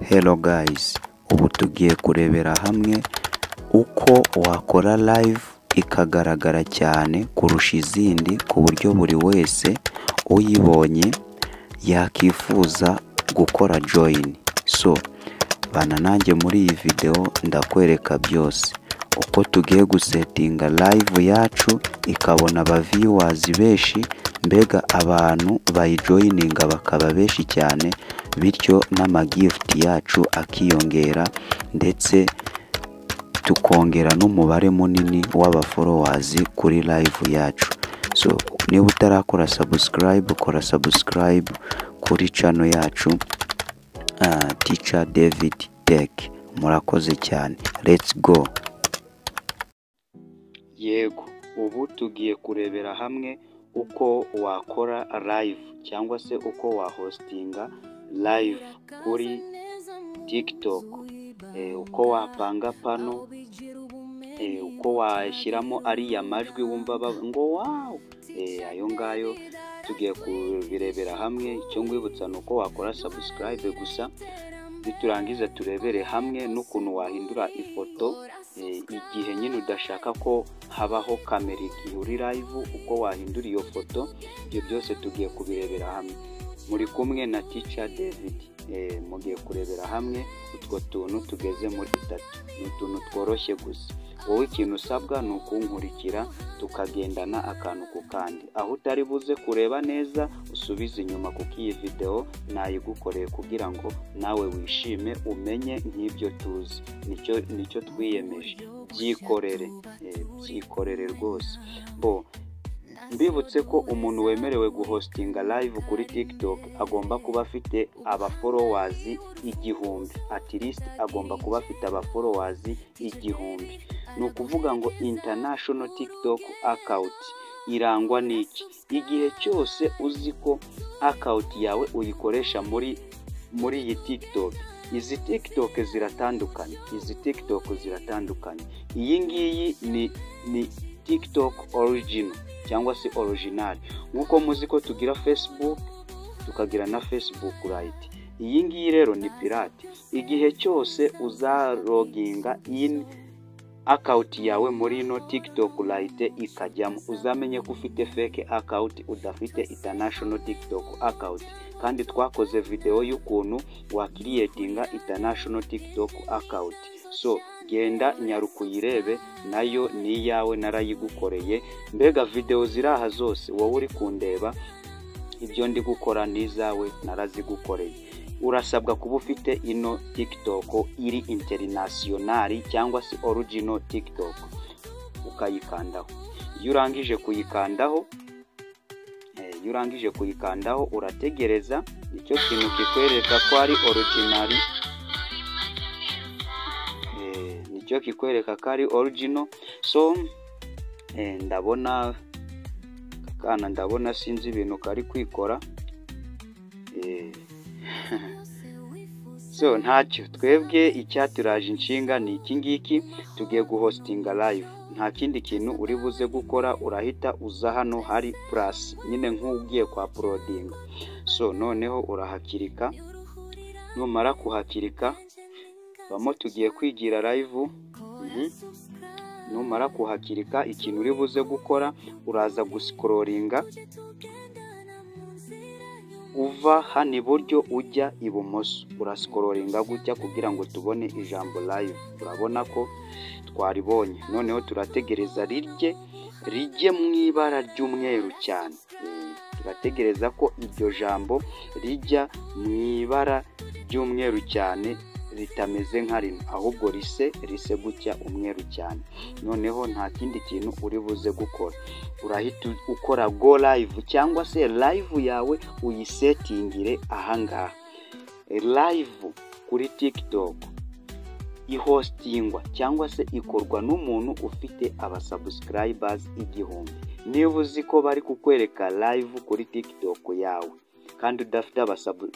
Hello guys, ubu tugiye kurebera hamwe uko wakora live ikagaragara cyane kurusha izindi, ku buryo buri wese uyibonye yakifuza gukora join. So bana nanjye muri iyi video, ndakwereka byose uko tugiye gusettinga live yacu ikabona aba viewers benshi, mbega abantu bayijoininga bakaba benshi cyane, bityo n'amagift yacu akiyongera, ndetse tukongera n'umubare munini w'abafollowers kuri live yacu. So niba utarakora subscribe, kora subscribe kuri channel yacu, Teacher David Tech. Murakoze cyane, let's go. Yego, ubu tugiye kurebera hamwe uko wakora live cyangwa se uko wahostinga live kuri TikTok, uko wapanga pano, uko washyiramo ariya majwi wumva ngo wow. Ayo ngayo tugiye kubirebera hamwe. Icyo ngwibutsa ni uko wakora subscribe gusa. Niturangiza turebere hamwe n'ukuntu wahindura ifoto igihe nyine udashaka ko habaho kamera igihe uri live, uko wahindura iyo foto. Ibyo byose tugiye kubirebera hamwe. Muri kumwe na Teacher David. Mugiye kurebera hamwe utwo tuntu tugeze muri tatu. Ni utuntu tworoshye gusa. Wowe ikintu usabwa ni ukunkurikira, tukagendana akantu ku kandi. Aho utari buze kureba neza, usubize inyuma, kuko iyi video nayigukoreye kugira ngo nawe wishime, umenye nk'ibyo tuzi. Nicyo twiyemeje. Byikorere, byikorere rwose. Bo mbibutse ko umuntu wemerewe guhostinga live kuri TikTok agomba kuba afite abafollowers 1000. At least agomba kuba afite abafollowers 1000. Ni ukuvuga ngo international TikTok account irangwa n'iki? Igihe cyose uzi ko account yawe uyikoresha muri iyi TikTok, izi TikTok ziratandukanye, izi TikTok ziratandukanye. Iyi ngiyi ni TikTok original cyangwa se original, nk'uko muzi ko tugira Facebook, tukagira na Facebook Lite. Iyi ngiyi rero ni pirate. Igihe cyose uzaloginga in account yawe muri ino TikTok Lite ikajyamo, uzamenye ko ufite fake account, udafite international TikTok account. Kandi twakoze video y'ukuntu wacreatinga international TikTok account, so genda nyaruka uyirebe, nayo ni iyawe, narayigukoreye. Mbega video ziri aha zose, wowe uri kundeba ibyo ndi gukora, ni izawe, narazigukoreye. Urasabwa kuba ufite ino TikTok iri international cyangwa se original TikTok, ukayikandaho. Iyo urangije kuyikandaho, urategereza. Nicyo kintu kikwereka ko ari original, nicyo kikwereka ko ari original. So ndabona akana, ndabona sinzi ibintu kari kwikora. So ntacyo, twebwe icyaturaje inshinga ni iki ngiki: tugiye guhostinga live. Nta kindi kintu uri buze gukora, urahita uza hano hari plus nyine, nk'ugiye kwa uploadinga. So noneho urahaclicka. Numara kuhaclicka, bamo tugiye kwigira live. Numara kuhaclicka, ikintu uri buze gukora, uraza guscrollinga uva hano iburyo ujya ibumoso. Urascrollinga gutya kugira ngo tubone ijambo live. Urabona ko twaribonye. Noneho turategereza rirye rijye mu ibara ry'umweru cyane. Turategereza ko iryo jambo rijya mu ibara ry'umweru cyane, ritameze nka rino, ahubwo rise gutya umweru cyane. Noneho nta kindi kintu uri buze gukora, urahita ukora go live, cyangwa se live yawe uyisettingire ahangaha. Live kuri TikTok ihostingwa cyangwa se ikorwa n'umuntu ufite abasubscribers 1000. Niba uzi ko bari kukwereka live kuri TikTok yawe kandi udafite abasabu,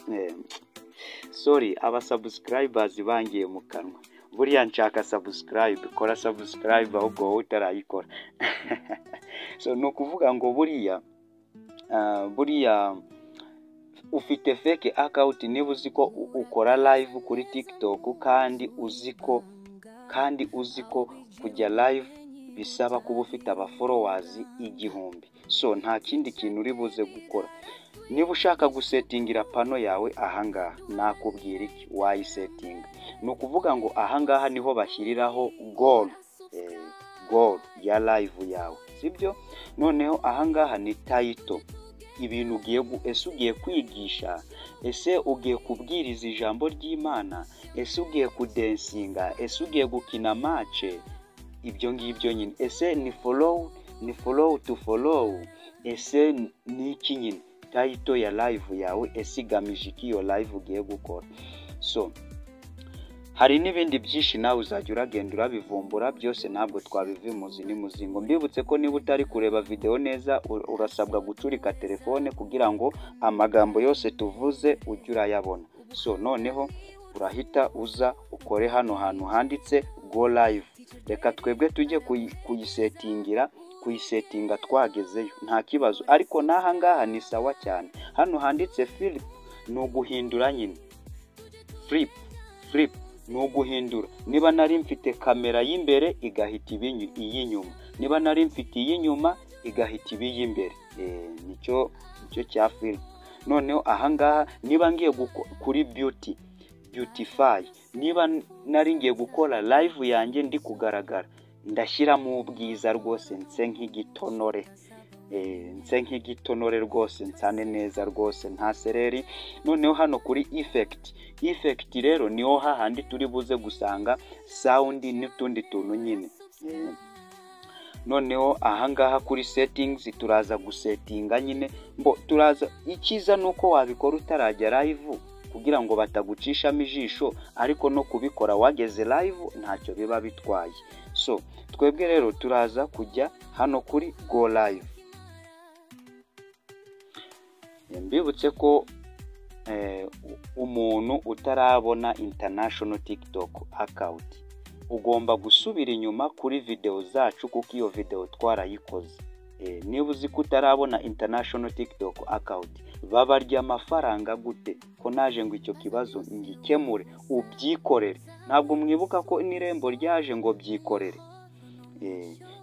sorry, abasubscribers bangiye mu kanwa, buriya nshaka subscribe, kora subscribe ahubwo wowe utarayikora. So ni ukuvuga ngo buriya Ufite fake account niba uzi ko ukora live kuri TikTok, kandi uzi ko kujya live bisaba kuba ufite aba followers 1000. So nta kindi kintu uri buze gukora. Niba ushaka gusettingira panel yawe ahangaha, nakubwira iki? Wayisettinga. Ni ukuvuga ngo ahangaha niho bashyiriraho goal ya live yawe, sibyo? Noneho ahangaha ni title, ibintu ugiye, ese ugiye kwigisha? Ese ugiye kubwiriza ijambo ry'Imana? Ese ugiye kudancinga? Ese ugiye gukina match? Ibyo ngibyo nyine. Ese ni follow to follow? Ese ni iki nyine? Title ya live yawe, ese igamije iki iyo live ugiye gukora? So hari n'ibindi byinshi, nawe uzajya uragenda urabivumbura byose, ntabwo twabiva imuzi n'imuzingo. Mbibutse ko niba utari kureba videwo neza, urasabwa gucurika telefone kugira ngo amagambo yose tuvuze ujye urayabona. So noneho urahita uza ukore hano hantu handitse "go live". Reka twebwe tujye kuyisettingira, kuyisettinga twagezeyo, nta kibazo. Ariko n'aha ngaha ni sawa cyane. Hano handitse "flip" ni uguhindura nyine. Flip ni uguhindura. Niba nari mfite kamera y'imbere, igahita iba iy'inyuma. Niba nari mfite iy'inyuma, igahita iba iy'imbere. Nicyo cya flip. Noneho ahangaha niba ngiye kuri beautify, niba nari ngiye gukora live yanjye ndi kugaragara, ndashyiramo ubwiza rwose, nse nk'igitonore, nse nk'igitonore rwose, nsane neza rwose, nta sereri. Noneho hano kuri effect, effect rero niho hahandi turi buze gusanga sound n'utundi tuntu nyine. Noneho ahangaha kuri settings turaza gusettinga nyine mbo turaza. Icyiza ni uko wabikora utarajya live kugira ngo batagucishamo ijisho, ariko no kubikora wageze live ntacyo biba bitwaye. So twebwe rero turaza kujya hano kuri "go live". Mbibutse ko umuntu utarabona international TikTok account, ugomba gusubira inyuma kuri videwo zacu, kuko iyo videwo twarayikoze. Niba uzi ko utarabona international TikTok account, babarya amafaranga gute? Ko naje ngo icyo kibazo ngikemure, ubyikorere. Ntabwo mwibuka ko n'irembo ryaje ngo byikorere?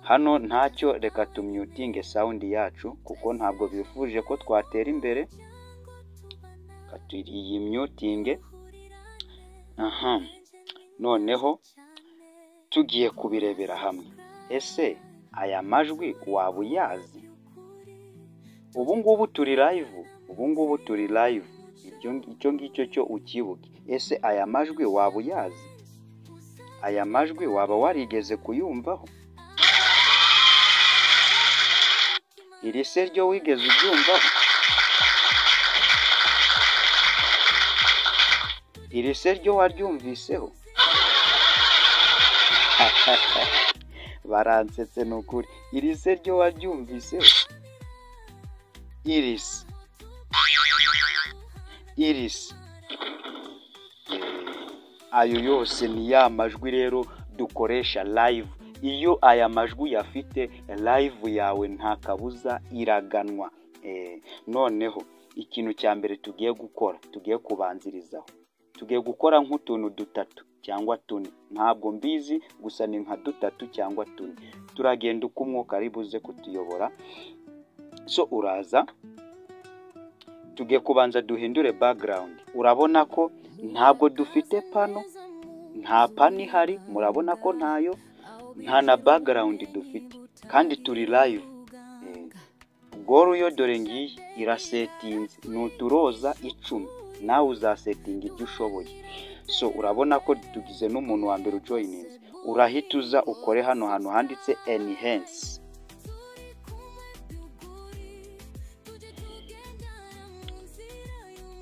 Hano ntacyo, reka tumutinge sound yacu kuko ntabwo bifuje ko twatera imbere. Iyi mutinge aha. Noneho tugiye kubirebera hamwe. Ese aya majwi waba uyazi? Ubu ngubu turi live, ubu ngubu turi live, icyo ngicyo cyo ukibuke. Ese aya majwi waba uyazi? Aya majwi waba warigeze kuyumvaho? Iri se ryo wigeze uryumvaho? Iri se ryo waryumviseho? Baransetse, ni ukuri. Iri se ryo waryumviseho? Iri se, iri se? Ayo yose ni ya majwi rero dukoresha live. Iyo aya majwi uyafite, live yawe nta kabuza iraganwa. Noneho ikintu cya mbere tugiye gukora, tugiye kubanzirizaho, tugiye gukora nk'utuntu dutatu cyangwa tune, ntabwo mbizi, gusa ni nka dutatu cyangwa tune. Turagenda uko umwuka ari buze kutuyobora. So uraza, tugiye kubanza duhindure background. Urabona ko ntabwo dufite panel, nta panel ihari, murabona ko ntayo, nta na background dufite kandi turi live. Goal yo dore ngiyi irasettinze, ni uturoza 10, nawe uzasettinga ibyo ushoboye. So urabona ko tugize n'umuntu wa mbere ujoininze. Urahita uza ukore hano hantu handitse "enhance".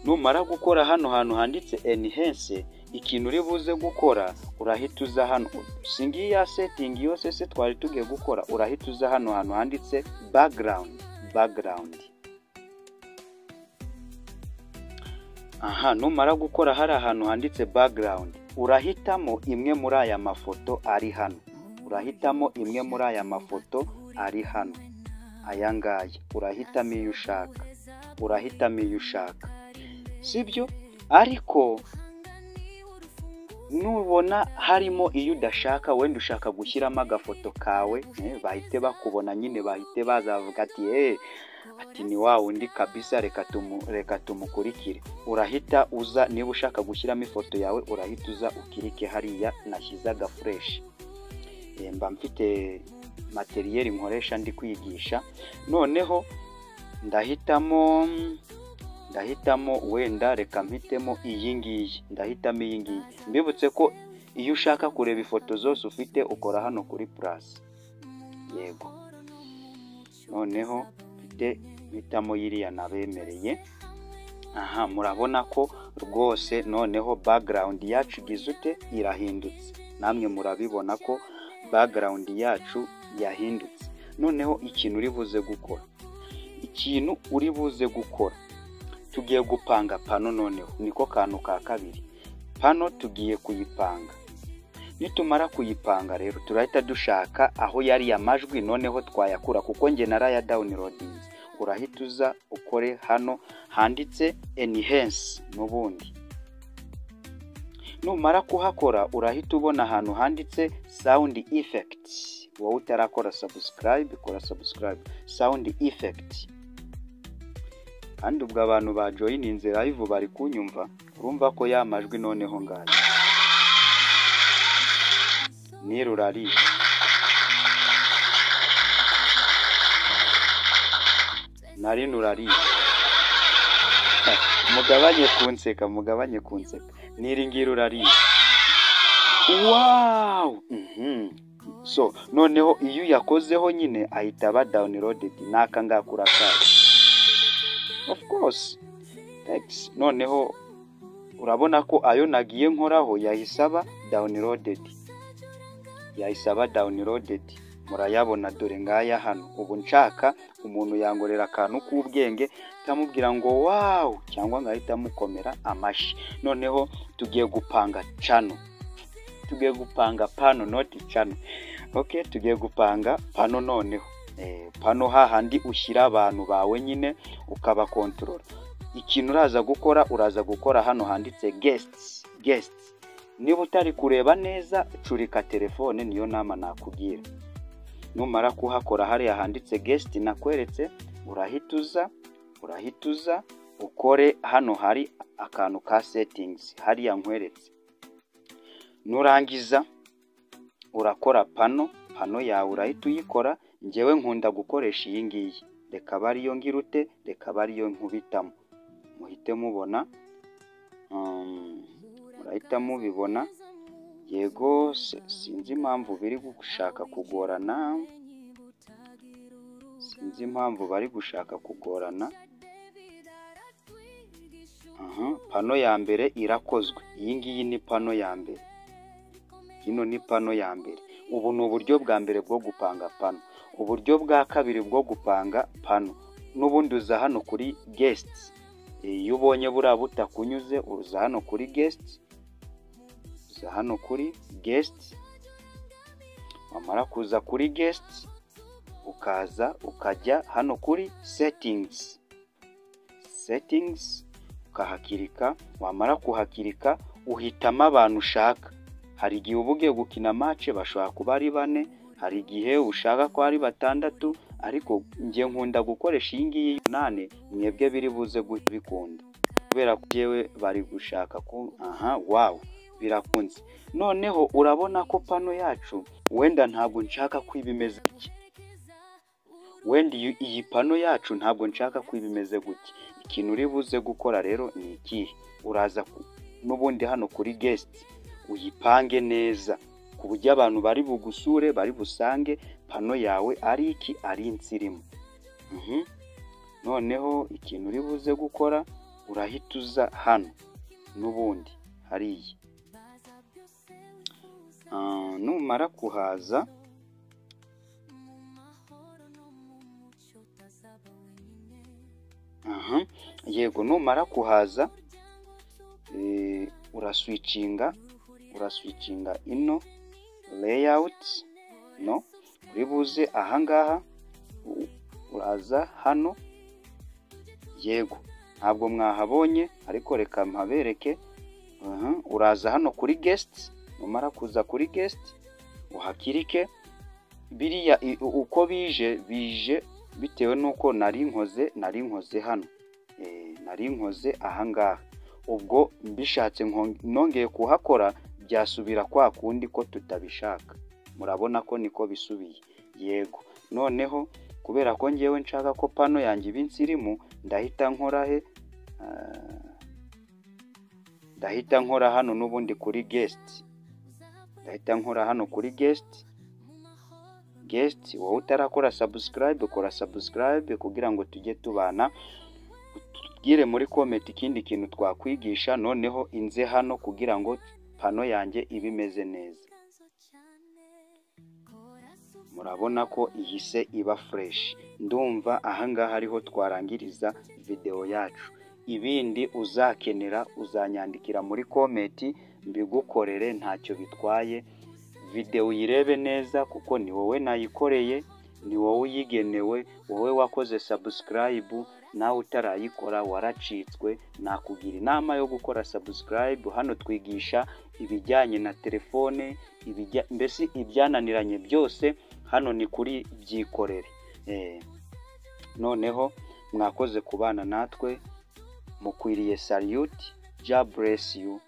Numara gukora hano hantu handitse "enhance", ikintu uri buze gukora, urahita uza hano. Si ngiyi ya setting yose se twari tugiye gukora? Urahita uza hano hantu handitse "background". Background aha, numara gukora hari ahantu handitse "background", urahitamo imwe muri aya mafoto ari hano. Urahitamo imwe muri aya mafoto ari hano, aya ngaya. Urahitamo iyo ushaka, urahitamo iyo ushaka. Sibyo? Ariko nubona harimo iyo udashaka, wenda ushaka gushyiramo agafoto kawe, bahite bakubona nyine, bahite bazavuga ati ati ni wa wundi kabisa, reka tumukurikire. Urahita uza, niba ushaka gushyiramo ifoto yawe, urahita uza ukirike hariya nashyize agaflèche. Mba mfite matériel nkoresha ndi kwigisha. Noneho ndahitamo wenda reka mpitemo iyi ngiyi, ndahitamo iyi ngiyi. Mbibutse ko iyo ushaka kureba ifoto zose ufite, ukora hano kuri plus. Yego, noneho mfite mpitamo yiriya nabemereye. Aha murabona ko rwose noneho background yacu igize ute? Irahindutse. Namwe murabibona ko background yacu yahindutse. Noneho ikintu uri buze gukora, tugiye gupanga panneau. Noneho niko kantu ka kabiri, panneau tugiye kuyipanga. Nitumara kuyipanga rero, turahita dushaka aho yari amajwi noneho twayakura, kuko njye narayadownloadinze. Urahita uza ukore hano handitse enhance. N'ubundi numara kuhakora, urahita ubona ahantu handitse sound effect. Wowe utarakora subscribe, kora subscribe. Sound effect. Kandi ubwo abantu bajoininze live bari kunyumva, urumva ko ya majwi noneho ngaya nirurariye na rino urariye. Mugabanye kunseka, mugabanye kunseka. N'iri ngiri urariye. Wow. So noneho iyo uyakozeho nyine ahita aba downloaded. N'aka ngaka urakazi, of course. Thanks. Noneho urabona ko ayo nagiye nkoraho yahise aba downloaded, yahise aba downloaded. Murayabona, dore ngaya hano. Ubu nshaka umuntu yangorera akantu k'ubwenge, ndamubwira ngo "Wow", cyangwa ngahita mukomera amashyi. Noneho tugiye gupanga channel, tugiye gupanga panneau, not channel. Okay, tugiye gupanga panneau. Noneho panneau hahandi ushyira abantu bawe nyine ukabakontorora. Ikintu uraza gukora, uraza gukora hano handitse guests. Guests, niba utari kureba neza, curika telefone, niyo nama nakugira. Numara kuhakora hariya handitse guest nakweretse, urahita uza ukore hano hari akantu ka settings hariya nkweretse. Nurangiza urakora panneau. Panneau yawe urahita uyikora. Ngewe nkunda gukoresha iyi ngiyi, reka aba ariyo ngirute, reka aba ariyo nkubitamo, muhite mubona, murahita mubibona. Yego, sinzi impamvu biri gushaka kugorana, sinzi impamvu bari gushaka kugorana. Panneau ya mbere irakozwe. Iyi ngiyi ni panneau ya mbere, ino ni panneau ya mbere. Ubu ni uburyo bwa mbere bwo gupanga panneau. Uburyo bwa kabiri bwo gupanga panneau, n'ubundi uza hano kuri guest. Iyo ubonye buriya butakunyuze, uza hano kuri guest, uza hano kuri guest. Wamara kuza kuri guest, ukaza ukajya hano kuri settings. Settings ukahakirika. Wamara kuhakirika, uhitamo abantu ushaka. Hari igihe uba ugiye gukina match, bashobora kuba ari bane, hari igihe ushaka ko ari batandatu, ariko njye nkunda gukoresha iyi ngiyi y'umunani. Mwebwe biri buze bikunda kubera ko njyewe bari gushaka ku aha. Wow, birakunze. Noneho urabona ko panneau yacu, wenda ntabwo nshaka ko iba imeze gutya. Wenda iyi panneau yacu ntabwo nshaka ko iba imeze gutya. Ikintu uri buze gukora rero ni ikihe? Uraza n'ubundi hano kuri guest, uyipange neza ku buryo abantu bari bugusure bari busange panneau yawe ari iki? Ari insirimu. Noneho ikintu uri buze gukora, urahita uza hano n'ubundi hariya. Numara kuhaza, aha, yego, numara kuhaza, uraswitchinga ino layout. No uri buze ahangaha, uraza hano. Yego. Ntabwo mwahabonye, ariko reka mpabereke. Uraza hano kuri guest. Numara kuza kuri guest uhakirike. Biriya uko bije, bije bitewe n'uko nari nkoze hano, nari nkoze ahangaha. Ubwo mbishatse nongeye kuhakora, byasubira kwa kundi ko tutabishaka. Murabona ko niko bisubiye. Yego, noneho kubera ko ngewe nshaka ko pano yanjye iba insirimu, ndahita nkora he? Ndahita nkora hano n'ubundi kuri guest. Ndahita nkora hano kuri guest. Guest, wowe utarakora subscribe, kora subscribe kugira ngo tujye tubana. Utubwire muri comment ikindi kintu twakwigisha. Noneho inze hano kugira ngo pano yanjye ibe imeze neza. Murabona ko ihise iba fresh. Ndumva ahangaha ariho twarangiriza videwo yacu. Ibindi uzakenera uzanyandikira muri comment mbigukorere, ntacyo bitwaye. Videwo uyirebe neza kuko ni wowe nayikoreye, ni wowe uyigenewe, wowe wakoze subscribe. Nawe utarayikora waracitswe. Nakugira inama yo gukora subscribe. Hano twigisha ibijyanye na telefone, mbese ibyananiranye byose hano ni kuri Byikorere. Noneho mwakoze kubana natwe, mukwiriye salute. Jah bless you.